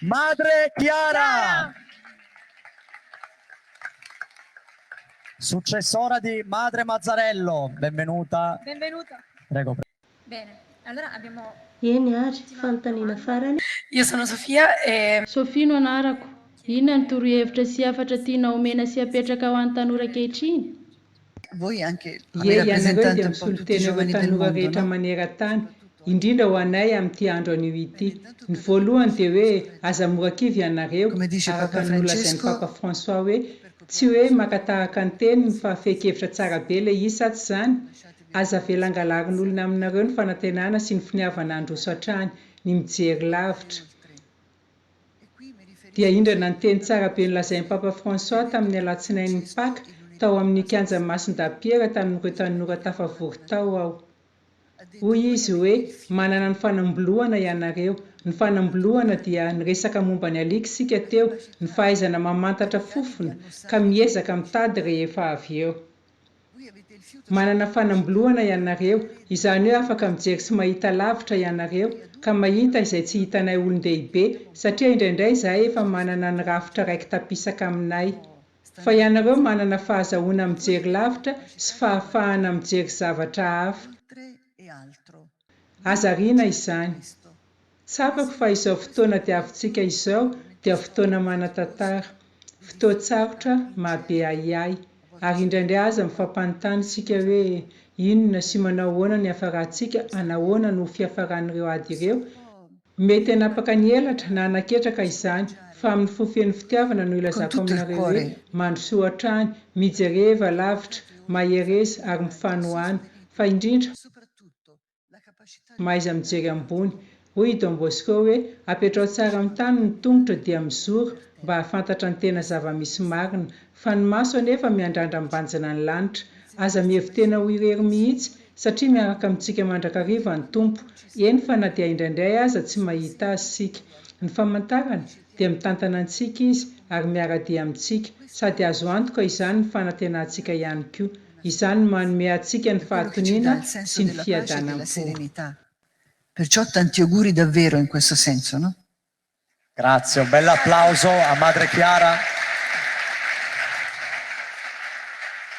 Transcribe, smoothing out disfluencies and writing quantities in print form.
Madre Chiara! Successora di Madre Mazzarello, benvenuta. Benvenuta. Prego. Bene, allora abbiamo Eny ary, fanontaniana farany. Io sono Sofia e Sophie no anarako. Inona ny torohevitra sy hafatra tianao omena sy apetraka ho an'ny tanora ankehitriny? Voi anche Ie, ianareo dia misolo tena ireo tanora rehetra maneran-tany, indrindra ho anay amin'ity andro anio ity. Ny voalohany dia hoe aza mora kivy ianareo, araka ny nolazain'i Papa François hoe tsy hoe maka tahaka ny teniny fa fehin-kevitra tsara be ilay izy sa tsy izany? Aza avela hangalarin'olona aminareo ny fanantenana sy ny finiavana handroso hatrany, ny mijery lavitra. Dia indrana ny teny tsara be nolazain'i Papa François tamin'ny alatsinain'ny Paka tao amin'ny kianjan'i Masindahy Piera tamin'ireo tanora tafavory tao aho. Hoy izy hoe, Manana ny fanambolohana ianareo. Ny fanambolohana dia, niresaka momba ny alika isika teo, ny fahaizana mamantatra fofona ka miezaka mitady rehefa avy eo. Manana fanambolohana ianareo, izany hoe afaka mijery sy mahita lavitra ianareo, ka mahita izay tsy hitanay olon-dehibe, satria indraindray izahay efa manana ny rafitra raiki-tapisaka aminay. Fa ianareo manana fahazahoana mijery lavitra sy fahafahana mijery zavatra hafa. Aza ariana izany. Tsapako fa izao fotoana diavintsika izao dia fotoana manan-tantara, fotoan-tsarotra mahabe ahiahy, ary indraindray aza mifampanontany isika hoe inona sy manao ahoana ny hiafarantsika, anahoana no ho fiafaran'ireo ady ireo, mety hanapaka ny elatra na hanaketraka izany, fa amin'ny fo feno fitiavana no ilazako aminareo hoe mandrosoa hatrany, mijereva lavitra, mahereza ary mifanohàna, fa indrindra, Mahaiza mijery ambony. Hoy i Don Bosco hoe, apetraho tsara amin'ny tany ny tongotra dia mizora mba hahafantatra ny tena zava-misy marina. Fa ny maso anefa miandrandra mibanjina ny lanitra. Aza mihevi-tena ho irery mihitsy satria miaraka amintsika mandrakariva ny Tompo. Eny fa na dia indraindray aza tsy mahita Azy isika. Ny famantarana dia mitantana antsika Izy ary miara-dia amintsika. Sady azo antoka izany ny fanantenantsika ihany koa. Izany no manome antsika ny fahatoniana sy ny fiadanam-po. Perciò tanti auguri davvero in questo senso, no? Grazie, un bell'applauso a Madre Chiara.